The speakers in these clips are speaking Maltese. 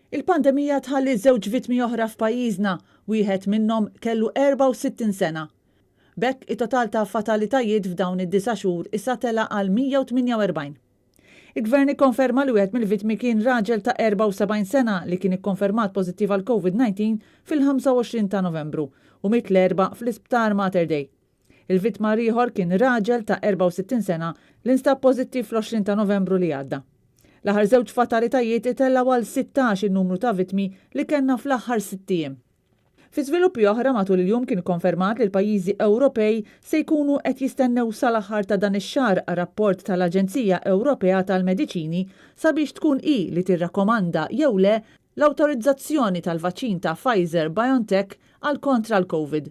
Il-pandemija tħalli żewġ vittmi oħra f'pajjiżna, wieħed minnhom kellu 64 sena. B'hekk it-total ta' fatalitajiet f'dawn id-disa' xhur issa tela' għal 148. Il-Gvern ikkonferma li wieħed mill-vittmi kien raġel ta' 74 sena li kien ikkonfermat pożittiv għall-Covid-19 fil-25 ta' Novembru u miet l-Erbgħa fl-Isptar Mater Dei. Il-vittma l-ieħor kien raġel ta' 64 sena li nstab pożittiv fl-20 ta' Novembru li għadda. L-aħħar żewġ fatalitajiet itellgħu għal 16 in-numru ta' vittmi li kellna fl-aħħar sitt ijiem. Fi żviluppi oħra matul il-jum kien ikkonfermat li l-pajjiżi Ewropej se jkunu qed jistennew sal-aħħar ta' dan ix-xahar rapport tal-Aġenzija Ewropea tal-Mediċini sabiex tkun hi li tirrakkomanda jew le l-awtorizzazzjoni tal-vaċċin ta' Pfizer-BioNTech għal kontra l-Covid.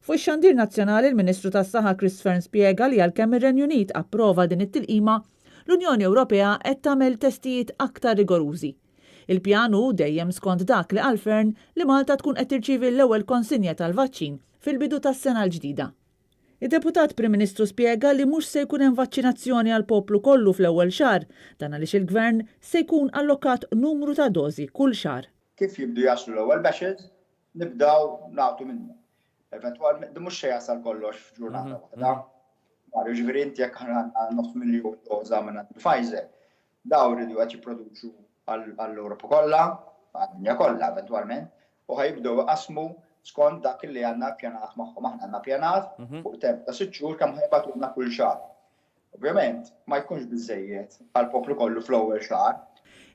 Fuq ix-xandir nazzjonali l-Ministru tas-Saħħa Chris Fearne spjega li għalkemm ir-Renju Unit approva din it-tilqima, l-Unjoni Ewropea qed tagħmel testijiet aktar rigorużi. Il-pjan hu, dejjem skont dak li qal Fearne, li Malta tkun qed tirċievi l-ewwel konsinja tal-vaċċin fil-bidu tas-sena l-ġdida. Id-Deputat Prim Ministru spjega li mhux se jkun hemm vaċċinazzjoni għall-poplu kollu fl-ewwel xahar, dan għaliex il-Gvern se jkun allokat numru ta' dożi kull xahar. Kif jibdu jaslu l-ewwel batches, nibdew nagħtu minnu. Eventwalment, mhux se jasal kollox f'ġurnata waħda. Mario, ġifieri inti jekk aħna għandna nofs miljun doża minn għand il-Pfizer, daw iridu qed jipproduċu għall-Ewropa kollha, għad-dinja kollha eventwalment, u ħa jibdew iqassmu skont dak li għandna ppjanat magħhom. Aħna għandna ppjanat fuq temp ta' sitt xhur kemm ħa jibgħatulna kull xahar. Ovvjament, ma jkunx biżżejjed għall-poplu kollu fl-ewwel xahar.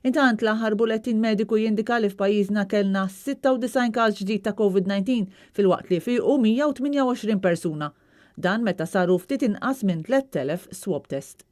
Intant, l-aħħar bulettin mediku jindika li f'pajjiżna kellna 96 każ ġdid ta' Covid-19 filwaqt li fiequ 128 persuna. Dan meta saru ftit inqas minn 3,000 swab test.